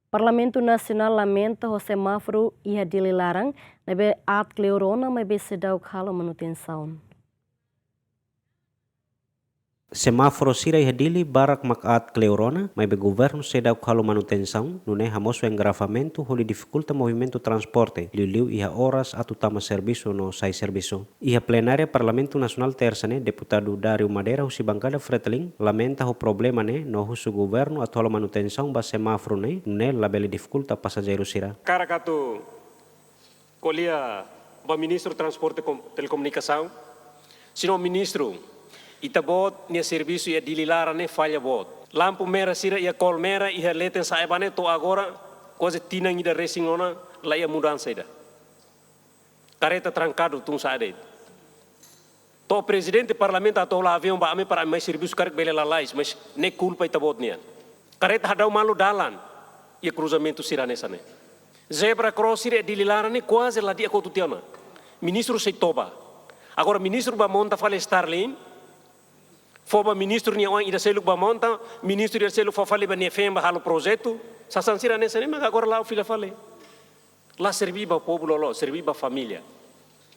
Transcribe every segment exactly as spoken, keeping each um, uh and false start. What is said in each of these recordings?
Parlamentu Nasionál lamenta ho semáforu iha Dili laran ne'ebé aat kleur ona maibé seidauk halo manutensaun. Semáforu sira iha Dili barak mak aat kleur ona, maibé governu seidauk halo manutensaun, nune'e hamosu engarrafamentu hodi difikulta movimentu transporte, liuliu iha oras atu tama servisu no sai servisu. Iha plenária Parlamentu Nasionál Tersa ne'e, deputadu Dario Madeira husi bankada Fretilin lamenta ho problema ne'e no husu governu atu halo manutensaun ba semáforu ne'e, nune'e labele difikulta pasajeiru sira. Hakarak atu ko'alia ba Ministru Transporte Kom-, Telekomunikasaun. Señór Ministru, ita-boot nia servisu iha Dili laran ne'e falla boot. Lampu merah sira iha Kolmera, iha leten sa'e ba ne'e to'o agora kuaze tinan ida resin ona la iha mudansa ida. Kareta trankadu tun sa'e de'it. To'o prezidente parlamentu atu hola aviaun ba ami para ami mai servisu karik bele lalais, mas ne'e kulpa ita-boot nian. Kareta hadau malu dalan iha kruzamentu sira hanesan ne'e. Zebra cross sira iha Dili laran ne'e kuaze la di'ak hotu tiha ona. Ministru sei toba. Agora ministru bá monta fali Starlink, fó ba ministru nia oan ida seluk bá monta, ministru ida seluk fó fali ba nia feen bá halo projetu, sasán sira hanesan ne'e mak agora la'o fila fali. La serví ba povu loloos, serví ba família.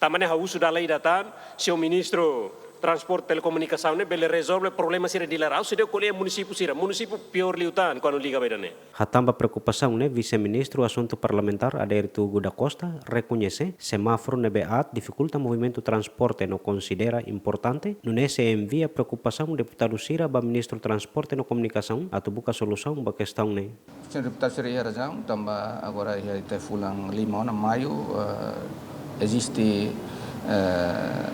Tanba ne'e ha'u husu dala ida tan, señór Ministru Transporte Telekomunikasaun ne'e bele rezolve problema sira Dili laran. Ha'u seidauk ko'alia munisípiu sira, munisípiu piór liután kuandu liga ba ida-ne'e. Hatán ba preokupasaun ne'e, Vise-Ministru Asuntu Parlamentár Adérito Hugo da Costa rekoñese semáforu ne'ebé aat difikulta movimentu transporte no konsidera importante, nune'e sei envia preokupasaun deputadu sira ba Ministru Transporte no Komunikasaun atu buka solusaun ba kestaun ne'e. Señór deputadu sira iha razaun, tanba agora iha ita fulan lima ona, maiu, eh, eziste, eh,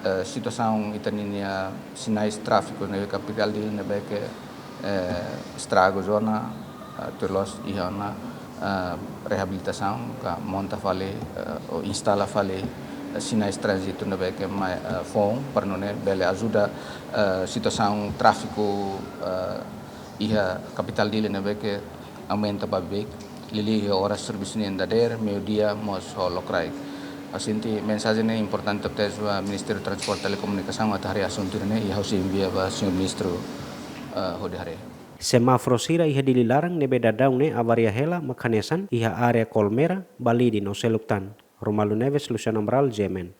eh, situasaun ita ninia sinais tráfiku ne'e kapitál Dili ne'ebé ke, eh, estragu ona, eh, tuir loos iha ona, eh, reabilitasaun ka monta fali, eh, ou instala fali, eh, sinais tránzitu ne'ebé ke mai, eh, foun para nune'e bele ajuda, eh, situasaun tráfiku, eh, iha kapitál Dili ne'ebé ke aumenta ba beik, liuliu iha oras servisu nian dadeer, meiudia mós ho lokraik. Ha'u sente mensajen ne'e importante tebes ba Ministériu Transporte Telekomunikasaun atu haree asuntu ne'e, i ha'u sei envia ba señór Ministru, eh, hodi haree. Semáforu sira iha Dili laran ne'ebé daudaun ne'e avaria hela mak hanesan iha área Kolmera, Balide no seluk tan. Romualdo Neves, Luciano Amaral, G M N.